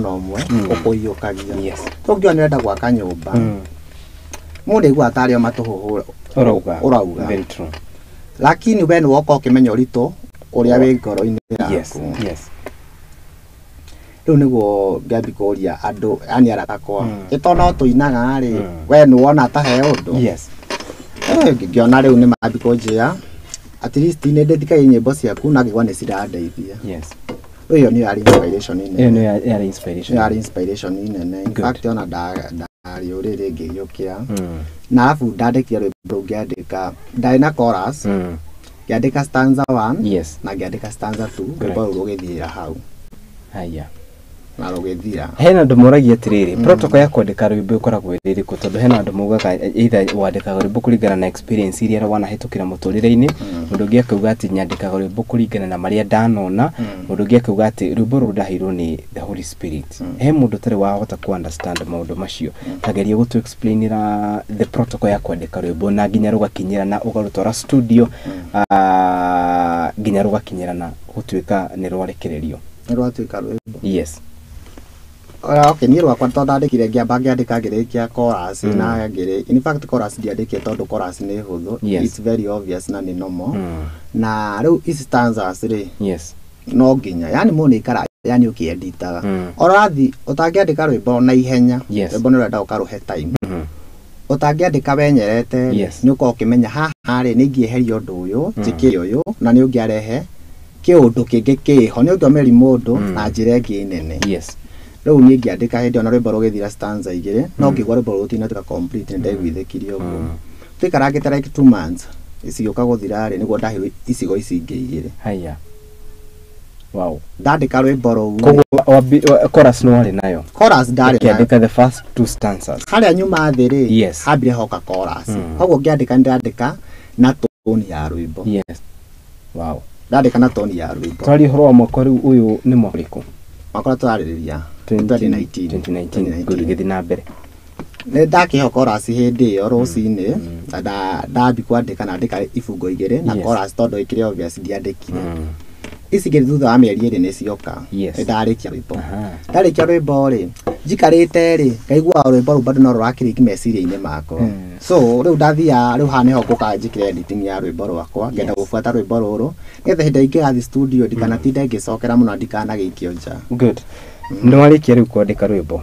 ona ũmwe ũkũiyũkagia. Tũngĩona nĩũrenda gwaka nyũmba, mũndũ aiguaga tarĩ o matũhũhũ Ũrauga. Ũrauga. Very true. Lakini we nĩ woka ũkĩmenya ũritũ ũrĩa wĩ ngoro-inĩ yaku. Rĩu nĩguo ngĩambi kũria andũ, yani arata akwa, ĩto no tũinaga rĩ, we nĩ wona ta he ũndũ? Ngĩona rĩu nĩ mambi kũnjĩra at least nĩ ndĩthikagia nyĩmbo ciaku na ngĩigua nĩ cirandeithia. Rĩu ĩyo nĩyo yarĩ inspiration Ĩyo nene. nĩyo yarĩ inspiration. Nĩyo yarĩ inspiration nene. In fact, ona ndarĩ ũrĩrĩ ngĩgĩũkĩra na arabu ndandĩkire rwĩmbo rũu, ngĩandĩka, ndarĩ na chorus, ngĩandĩka stanza 1 na ngĩandĩka stanza 2, rwĩmbo rũu rũgĩthirĩra hau. Haya. Na rũgĩthira. Hena andũ moragia atĩrĩrĩ, protocol ya kwandĩka rwĩmbo ĩkoragwo ĩrĩ ĩrĩkũ? Tondũ hena andũ maugaga either wandĩkaga rwĩmbo kũringana na experience iria wanahĩtũkĩra mũtũrĩre-inĩ, mũndũ ũngĩ akauga atĩ nyandĩkaga rwĩmbo kũringana na marĩa ndanona, mũndũ ũngĩ akauga atĩ rwĩmbo rũrũ ndaheirwo nĩ the Holy Spirit. He mũndũ ũtarĩ wahota ku understand maũndũ macio, tageria gũtũ explainĩra the protocol ya kwandĩka rwĩmbo na nginya rũgakinyĩra na ũgarũtwara studio, nginya rũgakinyĩra na gũtuĩka nĩ rwarekererio. Nĩ rwatuĩka rwĩmbo. Ora, okay, niĩ rwakwa tondũ ndandĩkire, ngĩamba ngĩandĩka, ngĩrĩkia chorus na ngĩrĩ, in fact chorus ndiandĩkire tondũ chorus nĩ hũthũ. It's very obvious na nĩ normal. Na rĩu ici stanzas rĩ, no nginya yani mũndũ nĩ ikara yani ũkĩeditaga orathi ũtangĩandĩka rwĩmbo na ihenya. Rwĩmbo nĩ rwenda ũkarũhe time. Ũtangĩandĩka wenyerete, nĩ ũkorwo ũkĩmenya haha rĩ, nĩ ingĩeheria ũndũ ũyũ, njĩkĩre ũyũ, na nĩ ũngĩarehe kĩũndũ kĩngĩ kĩho, nĩ ũngĩomeri mũndũ na njĩra ĩngĩ nene. Rĩu niĩ ngĩandĩka hĩndĩ ĩyo na rwĩmbo rũgĩthira stanza 2, no ngĩigua rwĩmbo rũu rũtinatuĩka complete, nĩ ndaiguithĩkirie ũguo. Tũikarangĩte like 2 months cigĩũka gũthira rĩ, nĩguo ndaheirwo icigo ici ingĩ 2. Haya, wow. Ndandĩka rwĩmbo rũu. Koguo chorus no warĩ nayo? Chorus ndarĩ nayo. Ũkĩandĩka the first two stanzas. Harĩa nyuma thĩ rĩ, hambire hoka chorus. Koguo ngĩandĩka, nĩndandĩka na tone ya rwĩmbo. yes wow Ndandĩka na tone ya rwĩmbo. Twarie ũhoro wa mwaka rĩu, ũyũ nĩ mwaka ũrĩkũ? Mwaka ũrĩa tũrarĩrĩria, 2019. 2019. Good, gĩthiĩ na mbere. Nĩ ndakĩho chorus hĩndĩ ĩyo rũcinĩ na ndambi kwandĩka, na ndĩka ibungo 2 na chorus tondũ ĩkĩrĩ obvious ndiandĩkire. Ici ingĩ thutha wa mĩeri 2 nĩ cioka. Nĩ ndarĩkia rwĩmbo. Ndarĩkia rwĩmbo rĩ, njikarĩte rĩ, ngaigua rwĩmbo rũu bado no rũrakĩrĩki meciria-inĩ makwa. So rĩu ndathiaga, rĩu haha nĩho ngũka njĩkĩre editing ya rwĩmbo rwakwa, ngenda gũbuata rwĩmbo rũrũ nĩgetha hĩndĩ ĩrĩa ingĩrathiĩ studio ndikanatinde ngĩcokera mũno, ndikanagĩikio nja. Good, nĩ warĩkia rĩu kwandĩka rwĩmbo.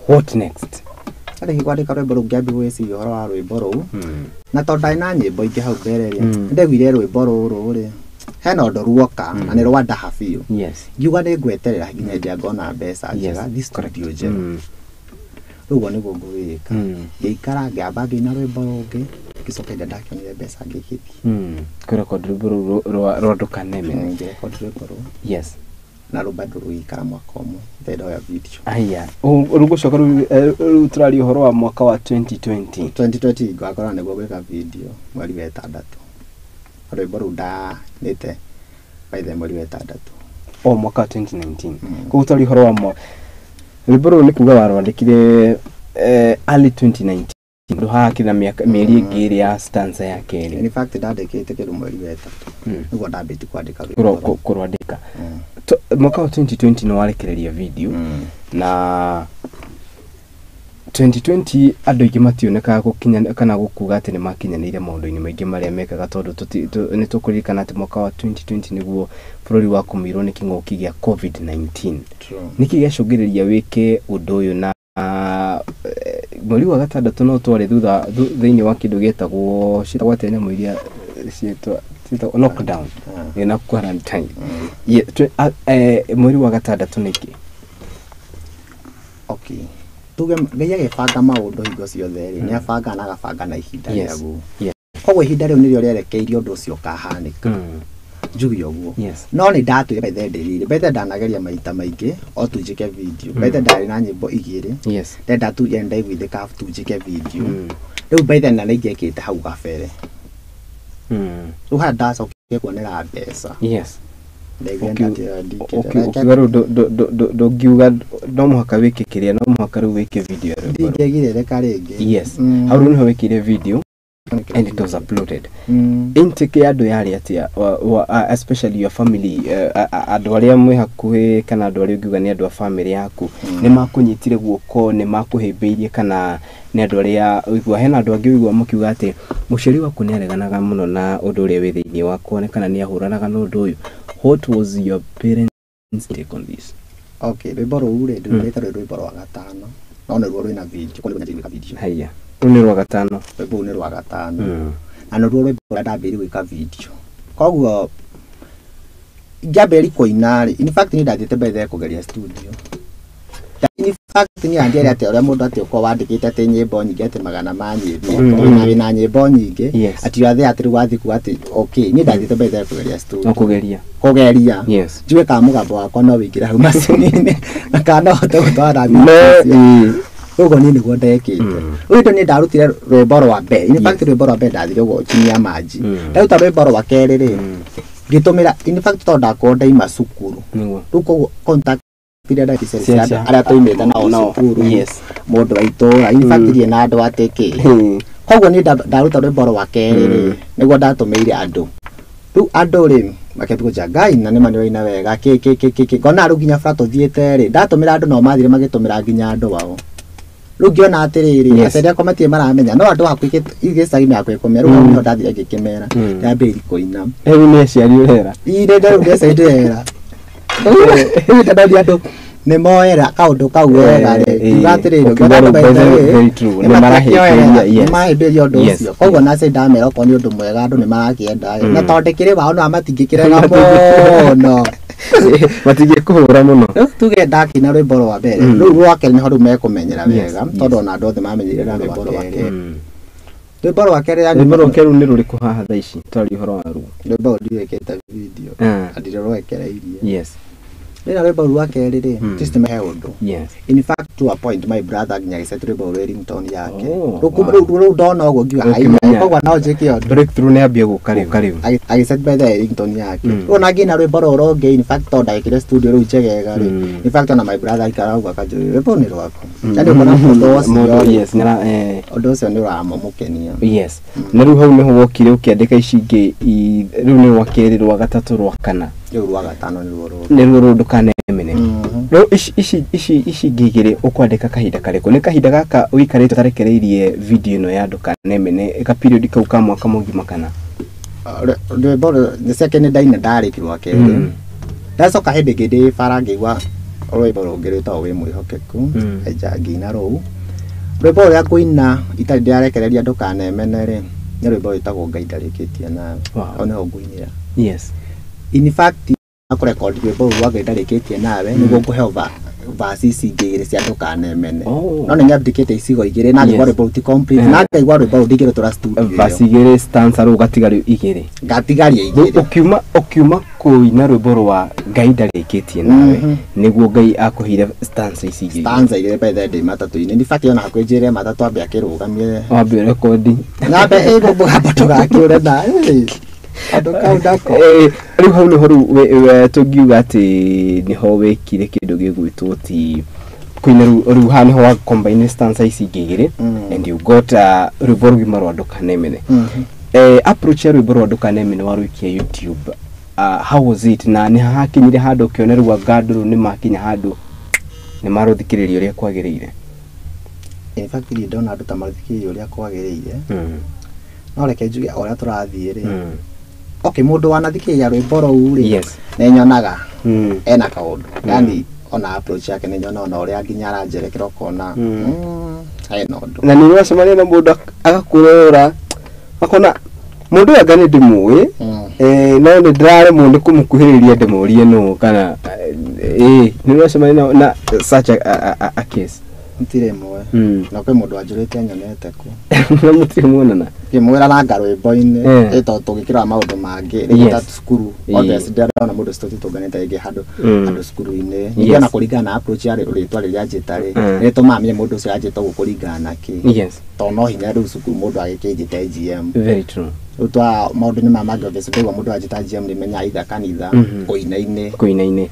What next? Ndarĩkia kwandĩka rwĩmbo rũu, ngĩambia gwĩciria ũhoro wa rwĩmbo rũu, na tondũ ndarĩ na nyĩmbo ingĩ hau mbere rĩ, nĩndaiguire rwĩmbo rũrũ rĩ, hena ũndũ ruoka na nĩ rwandaha biũ. Ngiuga nĩ ngweterera nginya hĩndĩ ĩrĩa ngona mbeca njega, thi studio njerũ. Rĩu ũguo nĩguo ngũgĩka. Ngĩikara, ngĩamba ngĩina rwĩmbo rũngĩ, ngĩcoka hĩndĩ ĩrĩa ndakĩonire mbeca ngĩgĩthiĩ. Kũrecord rwĩmbo rũu rwa Ndũkanemere. Ngĩrecord rwĩmbo rũu na rũu bado rũgĩikara mwaka ũmwe mbere ndoya video. Aya, rĩu gũcoka rĩu, rĩu tũraria ũhoro wa mwaka wa 2020. 2020 ngakora nĩguo gwĩka video mweri wa ĩtandatũ. Rwĩmbo rũu ndanĩte by the mweri wa ĩtandatũ. O mwaka wa 2019. Koguo twaria ũhoro wa rwĩmbo rũrũ nĩ kuga warwandĩkire early 2019, handũ haha kĩna mĩaka mĩeri ĩngĩ ĩrĩ ya stanza ya kerĩ. In fact ndandĩkĩte kĩndũ mweri wa ĩtatũ nĩguo ndambĩtie kwandĩka rwĩmbo rũu. Kũrwandĩka. Mwaka wa 2020 nĩ warekereria video, na 2020 andũ aingĩ mationekaga gũkinya kana gũkuga atĩ nĩ makinyanĩire maũndũ-inĩ maingĩ marĩa mekaga, tondũ nĩ tũkũririkana atĩ mwaka wa 2020 nĩguo bũrũri wakũmĩirwo nĩ kĩng'ũki gĩa COVID-19. True. Nĩkĩ gĩacũngĩrĩria wĩke ũndũ ũyũ na mweri wa gatandatũ no twarĩ thutha thĩinĩ wa kĩndũ gĩtagwo, ciĩtagwo atĩa nyamũ iria ciĩtagwo lockdown na quarantine? Mweri wa gatandatũ nĩkĩ? Okay, tuge Ngai agĩbanga maũndũ hingo ciothe rĩ, nĩ abangaga na agabanga na ihinda rĩaguo. Koguo ihinda rĩu nĩrĩo rĩerekeirie ũndũ ũcio ũkahanĩka, njuge ũguo. No nĩ ndatwire bethe ndĩrĩire bethe, ndanageria maita maingĩ o tu njĩke video bethe, ndarĩ na nyĩmbo 2, ndenda tu yani ndaiguithĩka tu njĩke video. Rĩu bethe na nĩ ingĩekĩte hau gabere. Rĩu harĩa ndacokire kuonera mbeca, ndaiguire ndatĩra ndikĩre. Ũkiuga rĩu ndũngiuga no mũhaka wĩke kĩrĩa, no mũhaka rĩu wĩke video ya rwĩmbo rũu. Ndingĩgirĩrĩka rĩngĩ. Hau rĩu nĩho wĩkĩire video. And it was uploaded. Intake ya andũ yarĩ atĩa, especially your family, andũ arĩa mwĩ hakuhĩ kana andũ arĩa ũngiuga nĩ andũ a family yaku, nĩ makũnyitire guoko, nĩ makũhĩmbĩirie, kana nĩ andũ arĩa ũigua hena andũ angĩ ũigua makiuga atĩ mũciari waku nĩ areganaga mũno na ũndũ ũrĩa wĩ thĩinĩ wakwa, kana nĩ ahũranaga na ũndũ ũyũ. What was your parents' take on this? Okay, rwĩmbo rũu rĩ ndĩrũrĩte rwĩ rwĩmbo rwa gatano, no nĩruo rwĩna video, kũrĩ gwĩka video. Haya, rũu nĩ rwa gatano. Rwĩmbo rũu nĩ rwa gatano na nĩruo rwĩmbo rũrĩa ndambĩrĩirie gwĩka video. Koguo ngĩambĩrĩria kũina rĩ, in fact niĩ ndathiĩte mbere kũgeria studio. In fact niĩ andiarĩ atĩ ũrĩa mũndũ atĩ ũkorwo wandĩkĩte atĩ nyĩmbo nyingĩ atĩ magana ma nyĩmbo, na wĩna nyĩmbo nyingĩ, atĩ you are there atĩ rĩu wathiĩ kuga atĩ okay, niĩ ndathiĩte mbere kũgeria studio. No kũgeria. Kũgeria. Yes. Njigue kana mũgambo wakwa no wĩingĩre hau macini-inĩ na kana no hote gũtwara No, Ũguo niĩ nĩguo ndekĩte. Rĩu hĩndĩ niĩ ndarutire rwĩmbo rwa mbere. In fact rwĩmbo rwa mbere ndathire ũguo chini ya maji. Ndaruta rwĩmbo rwa kerĩ rĩ, ngĩtũmĩra, in fact tondũ ndakorwo ndaima cukuru. Rĩu koguo contact iria ndakĩceria cia andũ arĩa tũimĩte nao cukuru, mũndũ wa itũũra, in fact ndirĩ na andũ atĩ kĩ. Koguo niĩ ndaruta rwĩmbo rwa kerĩ rĩ, nĩguo ndatũmĩire andũ. Rĩu andũ rĩ makĩambia kũnjĩra Ngai na nĩma nĩũraina wega kĩ kĩ kĩ kĩ kĩ. Ngona rĩu nginya bara tũthiĩte rĩ, ndatũmĩra andũ nao mathire magĩtũmĩra nginya andũ ao. Rĩu ngĩona atĩrĩrĩ, aciari akwa matirĩ maramenya, no andũ hakuhĩ gĩcagi-inĩ hakuhĩ kũmenya, rĩu hau nĩho ndathire ngĩkĩmera, ndambĩrĩria kũina. Rĩu nĩ aciari ũrera? Ii, nĩ rĩu nĩ aciari ndĩrera. Rĩu ndonire andũ nĩ moera kaũndũ kau wega rĩ, ngiuga atĩrĩrĩ, Ũkiuga ngona andũ rĩu by the way, very true, nĩ nĩ marahĩmbĩria, yes. nĩ marahĩmbĩria ũndũ Yes, ũcio. Koguo na aciari ndamera okorwo nĩ ũndũ mwega andũ nĩ marakĩenda. Na tondũ ndĩkĩrĩ wao no matingĩkĩrega mũno. Matingĩkũhũra mũno. Rĩu tuge ndakĩina rwĩmbo rwa mbere, rĩu rwa kerĩ nĩho rĩu mekũmenyera wega, tondũ ona andũ othe mamenyeire na rwĩmbo rwa kerĩ. Rwĩmbo rwa kerĩ yani Rwĩmbo rwa kerĩ rũu nĩ rũrĩkũ haha thaa ici twaria ũhoro wa ruo? Rwĩmbo rũu ndirwĩkĩte video, na ndirũrekereirie. Yes. Rĩrĩa rwĩmbo rũu rwa kerĩ rĩ, system he ũndũ. Yes. In fact to a point my brother nginya agĩcet rwĩmbo rũu ringtone yake. Oh, Rĩu wow. rĩu ndona ũguo ngiuga, Ũkĩmenya. haiya, koguo no njĩke ũndũ. Breakthrough nĩ ambia gũka rĩu. Agĩcet by the ringtone yake. Rĩu ona ngĩina rwĩmbo rũrũ rũngĩ, in fact tondũ ndagĩkire studio rĩu njegega rĩ. In fact ona my brother aikara ũguo akanjũria, rwĩmbo nĩ rwaku. Yani ũkona mũndũ ũcio Mũndũ, rĩ, yes, nĩra, ũndũ ũcio nĩ ũramũkenia. Yes. Na rĩu hau nĩho wokire ũkĩandĩka ici ingĩ, rĩu nĩ rwa kerĩ, rwa gatatũ, rwa kana. Rĩu rwa gatano nĩruo rũrũ. Nĩruo rũrũ ndũkanemene. Rĩu ici ingĩ igĩrĩ ũkwandĩka kahinda karĩkũ? Nĩ kahinda gaka ũikarĩte ũtarekereirie video ĩno ya ndũkanemene, ka period kau ka mwaka mũgima kana? Rwĩmbo nĩ second ndaina ndarĩki rwa kerĩ. Ndacoka hĩndĩ ĩngĩ ndĩ bara ngĩigua rwĩmbo rũngĩ rwĩtagwo wĩ mwĩhokeku, aija ngĩina rũu. Rwĩmbo rũrĩa ngũina itarĩ ndĩrarekereria ndũkanemene rĩ, nĩ rwĩmbo rwĩtagwo Ngai ndarĩkĩtie nawe. Wow. Hau nĩho ngũinĩra. Yes. In fact, kũrekondi rwĩmbo rũu rwa Ngai ndarĩkĩtie nawe nĩguo ngũheo verse ici ingĩ igĩrĩ cia ndũkanemene. Oh. No nĩ nyandĩkĩte icigo igĩrĩ na ngaigua Yes. rwĩmbo rũu ti complete, na ngaigua rwĩmbo rũu ndingĩrũtwara studio ĩyo. Verse igĩrĩ stanza rĩu ũgatigaria igĩrĩ. Ngatigaria Rĩu igĩrĩ. ũkiuma kũina rwĩmbo rwa Ngai ndarĩkĩtie nawe, nĩguo Ngai akũheire stanza ici ingĩ. Stanza igĩrĩ by the day matatũ-inĩ. In fact ona hakuhĩ njĩre matatũ ambe akĩrũgamie. Wambe ũrekondi. Nyambe ĩguo mũgambo ndũgakĩũre na andũ kau ndako. Rĩu hau nĩho rĩu tũngiuga atĩ nĩho wĩkire kĩndũ gĩgwĩtwo ti kũina rĩu haha nĩho wa combine stanza ici ingĩ igĩrĩ, and you got rwĩmbo rũgima rwa ndũkanemene. Approach ya rwĩmbo rwa ndũkanemene warũikia YouTube, how was it? Na nĩ hakinyire handũ ũkĩona rĩu anga andũ rĩu nĩ makinya handũ nĩ marũthikĩrĩria ũrĩa kwagĩrĩire? In fact ndirĩ ndona andũ ta marũthikĩrĩria ũrĩa kwagĩrĩire. No reke njuge o ũrĩa tũrathiĩ rĩ. Okay, mũndũ wanathikĩrĩria rwĩmbo rũu rĩ, Yes. nĩ nyonaga ena kaũndũ. Yani ona approach yake nĩ nyonaga ona ũrĩa nginya aranjerekera ũkona, hena ũndũ. Na nĩ ũracemania na mũndũ agakũrora akona mũndũ ũyũ anga nĩ ndĩmũĩ, no nĩ ndĩraremwo nĩ kũmũkuhĩrĩria ndĩmũrie nũ kana nĩ ũracemania na such a case? Ntirĩ mwe. Na kwĩ mũndũ wanjũrĩte nyonete kũ. Na mũtirĩ muonana? Ngĩmwĩra nanga rwĩmbo-inĩ, tondũ tũgĩkĩrora maũndũ mangĩ, rĩngĩ ta cukuru, obviously ndĩrona mũndũ ũcio tũtũnganĩte rĩngĩ handũ handũ cukuru-inĩ. Ningĩ ona kũringana na approach ya rĩtwa rĩrĩa anjĩta rĩ, nĩ rĩtũmaga menye mũndũ ũcio anjĩta ũguo kũringana na kĩ. Yes. Tondũ no hinya rĩu cukuru mũndũ agĩkĩnjĩte GM. Very true. Rĩu twa maũndũ-inĩ maya mangĩ obviously ndaigua mũndũ anjĩta GM nĩmenyaga either kanitha, kũina-inĩ. Kũina-inĩ.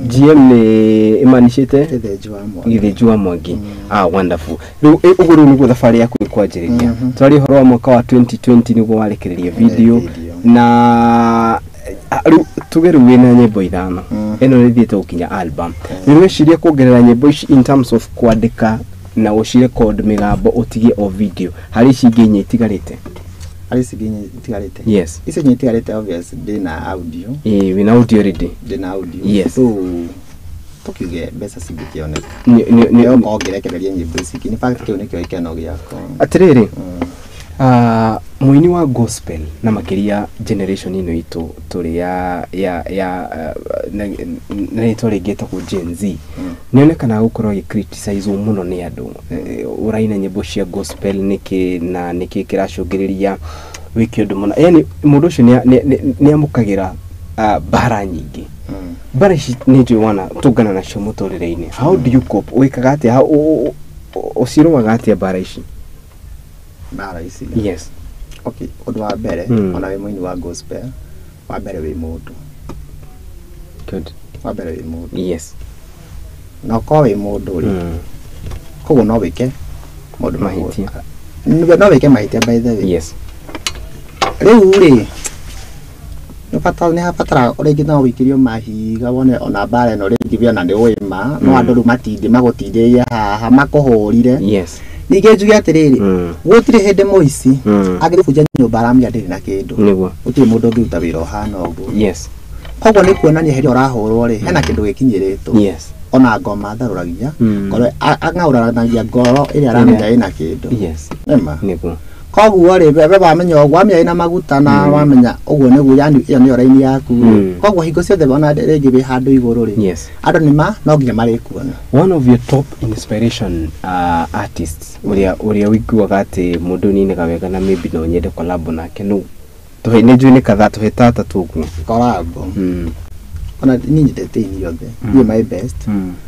GM nĩ ĩmanicĩte? Gĩthĩnji wa Mwangi. Gĩthĩnji wa Mwangi. Ah, wonderful. Rĩu ũguo rĩu nĩguo thabarĩ yaku ĩkwanjĩrĩria. Twaria ũhoro wa mwaka wa 2020 nĩguo warekereria video na rĩu tuge rĩu wĩna nyĩmbo 5 ĩno nĩ ĩthiĩte gũkinya album. Nĩ weciria kuongerera nyĩmbo ici in terms of kwandĩka na gũcirecord mĩgambo ũtigie o video harĩ ici ingĩ inya itigarĩte? Harĩ ici ingĩ inya itigarĩte? Yes. Ici inya itigarĩte obvious ndĩna audio. Ĩĩ, wĩna audio already. Ndĩna audio. Yes. So tukiuge mbeca cingĩkĩoneka. Nĩ Nĩ ngĩrekereria nyĩmbo ici. In fact kĩu nĩkĩo gĩkeno gĩakwa. Atĩrĩrĩ, mũini wa gospel na makĩria generation ĩno itũ tũrĩ ya na rĩtwa rĩngĩ ĩtagwo Gen Z, nĩ onekanaga gũkorwo agĩ-criticize mũno nĩ andũ. Ũraina nyĩmbo cia gospel nĩkĩ na nĩkĩ kĩracũngĩrĩria wĩke ũndũ mũna, yani mũndũ ũcio nĩ amũkagĩra mbara nyingĩ. Mbara ici nĩ njũĩ wana tũngana nacio mũtũrĩre-inĩ. How do you cope? Wĩkaga atĩa? Ũcirũaga atĩa mbara ici? Mbara ici? Yes. Okay, ũndũ wa mbere, ona wĩ mũini wa gospel, wa mbere wĩ mũndũ. Good. Wa mbere wĩ mũndũ. Yes. Na ũkorwo wĩ mũndũ rĩ, koguo no wĩke maũndũ mahĩtia. No wĩke mahĩtia by the way. Yes. Rĩu rĩ, nĩ habataraga rĩngĩ no wĩikĩrio mahiga wone ona mbara ĩno rĩngĩ ona nĩ ũĩ ma, no andũ rĩu matinde magũtindĩrĩrie haha makũhũrire. Yes. Ningĩ njuge atĩrĩrĩ, gũtirĩ hĩndĩ mũici angĩgũbunja nyũmba aramenya ndĩrĩ na kĩndũ. Nĩguo. Gũtirĩ mũndũ ũngĩruta wĩra ũhana ũguo. Yes. Koguo nĩ kuonania hĩndĩ ĩrĩa ũrahũrwo rĩ, hena kĩndũ gĩkinyĩrĩtwo. Yes. Ona ngoma atharũragia, ngoro ang'aũranagia ngoro ĩrĩa aramenya ĩna kĩndũ. Yes. Nĩma. Nĩguo. Koguo rĩ, we wamenya ũguo, wamenya ĩna maguta na wamenya ũguo nĩguo, yani ĩyo nĩyo raini yaku. Koguo hingo ciothe ona rĩngĩ wĩ handũ igũrũ rĩ, Yes. andũ nĩma no nginya marĩkuona. One of your top inspiration artists ũrĩa ũiguaga atĩ mũndũ nĩainaga wega na maybe no nyende collab nake nũ? Tũhe nĩ njũĩ nĩ kadhaa, tũhe ta atatũ ũguo. Collab. Ona niĩ nyendete aini othe. Niĩ my best.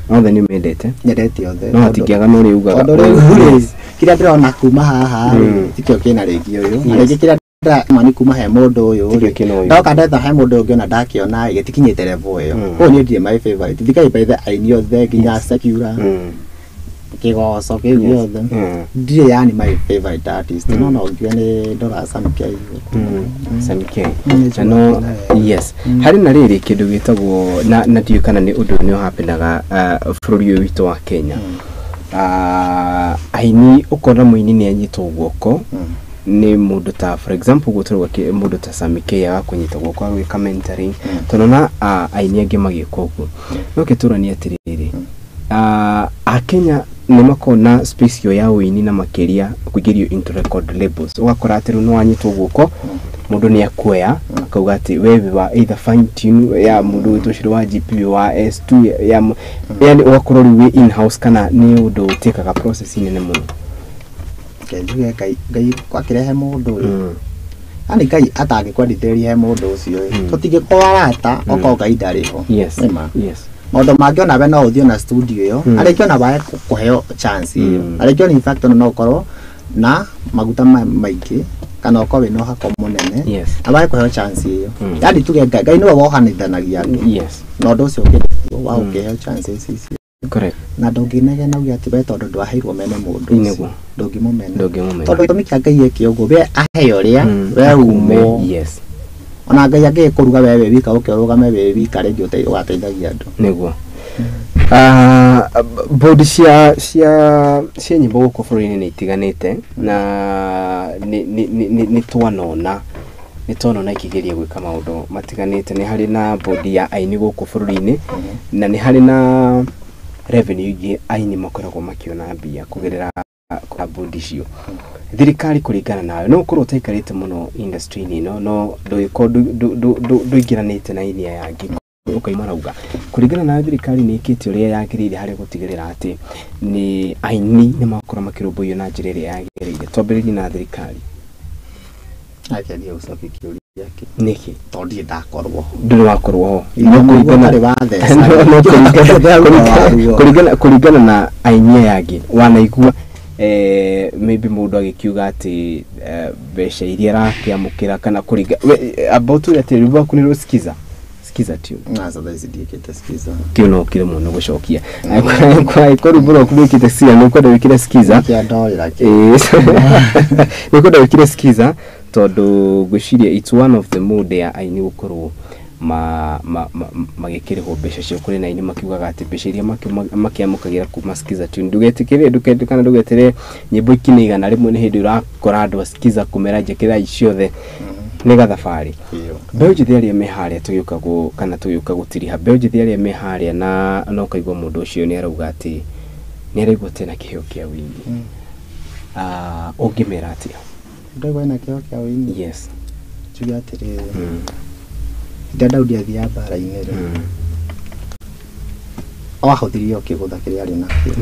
Othe nĩ mendete? Nyendete othe. No hatingĩaga na ũrĩa ugaga. Tondũ rĩu rĩ, kĩrĩa ndĩrona kuma haha rĩ, tikĩo kĩna rĩngĩ ũyũ. Na rĩngĩ kĩrĩa ndĩrona nĩ kuma he mũndũ ũyũ Tikĩo rĩ. kĩna ũyũ. Ndoka ndetha he mũndũ ũngĩ ona ndakĩona rĩ, gĩtikinyĩte level ĩyo. Koguo niĩ ndirĩ my favorite. Thikai by the aini othe nginya secular. Kĩgoco kĩu gĩothe. Ndirĩ yani my favorite artist. No no ngiuge nĩ ndoraga Sam K. Sam K. No, yes. Harĩ na rĩrĩ kĩndũ gĩtagwo na ndiũĩ kana nĩ ũndũ nĩ ũhappenaga bũrũri ũyũ witũ wa Kenya. Aini ũkona mũini nĩ anyitwo guoko nĩ mũndũ ta for example ũguo tũrauga mũndũ ta Sam K agakũnyita guoko agagwĩka mentoring, tondũ na aini angĩ magĩka ũguo. No kĩtũranie atĩrĩrĩ, Akenya nĩ makoragwo na space ĩyo ya ũini na makĩria kũingĩrio into record labels. Ũgakora atĩ rĩu nĩ wanyitwo guoko mũndũ nĩ akuoya akauga atĩ we wĩ wa either fine tune ya mũndũ wĩtwo Shiro wa GP wĩ wa S2 ya yani ũgakorwo rĩu wĩ in house kana nĩ ũndũ ũtĩkaga process nene mũno. Reke njuge Ngai akĩrehe mũndũ rĩ, yani Ngai atangĩkwendithĩrĩria he mũndũ ũcio rĩ, tũtingĩkorwo arata okorwo Ngai ndarĩ ho. Yes. Nĩma. Yes. Maũndũ mangĩ ona we no ũthiĩ na studio ĩyo, na rĩngĩ ona wage kũheo chance ĩyo, na rĩngĩ ona in fact ona no ũkorwo na maguta maingĩ kana ũkorwo wĩna ũhako mũnene, Yes. na wage kũheo chance ĩyo. Yani tuge Ngai nĩwe wohanithanagia andũ. Yes. Na ũndũ ũcio ũkĩrĩ wa gũkĩheo chance ici. Correct. Na ndũngĩnegena uge atĩ we tondũ ndwaheirwo mene mũndũ ũcio. Nĩguo. Ndũngĩmũmena. Ndũngĩmũmena. Tondũ gĩtũmi kĩa Ngai eke ũguo, we aheo ũrĩa, we umwo. Yes. Ona Ngai angĩgĩkũruga we wĩ wika ũke ũrũgame wĩ wika rĩngĩ ũgateithagia andũ. Nĩguo. Bodi cia nyĩmbo gũkũ bũrũri-inĩ nĩ itiganĩte na nĩ twanona ikĩgeria gwĩka maũndũ matiganĩte. Nĩ harĩ na bodi ya aini gũkũ bũrũri-inĩ na nĩ harĩ na revenue ingĩ aini makoragwo makĩona mbia kũgerera bodi icio. Thirikari kũringana nawe no ũkorwo ũtaikarĩte mũno industry-inĩ ĩno no ndũgĩkorwo ndũingĩranĩte na aini aya angĩ ũkaima marauga kũringana na thirikari nĩ ĩkĩte ũrĩa yagĩrĩire harĩ gũtigĩrĩra atĩ nĩ aini nĩ makorwo makĩrũmbũiyo na njĩra ĩrĩa yagĩrĩire. Twambĩrĩrie na thirikari. Reke thiĩ gũcokia kĩũria kĩu. Nĩkĩ? Tondũ ndirĩ ndakorwo ho. Ndũrĩ wakorwo ho. Kũringana na aini aya angĩ wanaigua maybe mũndũ agĩkiuga atĩ mbeca iria arakĩamũkĩra kana kũringa about atĩ rwĩmbo rwaku nĩ rũsikiza. Skiza Tune? Na thaa ici ndiĩkĩte Skiza. Kĩu no kĩremwo nĩ gũcokia. Angĩkorwo rwĩmbo rwaku rwĩkĩte Skiza, nĩ ũkwenda wĩkĩre Skiza. Kĩa ndorĩra kĩ. Nĩ ũkwenda wĩkĩre Skiza tondũ ngwĩciria it's one of the mode ya aini gũkorwo magĩkĩrĩhwo mbeca ciao. Kũrĩ na aini makiugaga atĩ mbeca iria makĩamũkagĩra kuma Skiza Tune, ndũgetĩkĩre ndũketĩkana ndũgetere nyĩmbo ikinye 100 nĩ hĩndĩ ũrakora andũ a Skiza kũmera njĩkĩrai ciothe nĩ gathabarĩ. Biũ. Mbeũ njĩthĩ arĩa me harĩa tũgĩũka kana tũgĩũka gũtiriha, mbeũ njĩthĩ arĩa me harĩa na no ũkaigua mũndũ ũcio nĩ arauga atĩ nĩ araigua tena kĩheo kĩa wĩini. Ah, ũngĩmera atĩa? Ndaigua ena kĩheo kĩa wĩini. Yes. Njuge atĩrĩrĩ, hĩndĩ ĩrĩa Daudi athiaga mbara-inĩ rĩ, ahũthĩrire o kĩgũtha kĩrĩa arĩ nakĩo.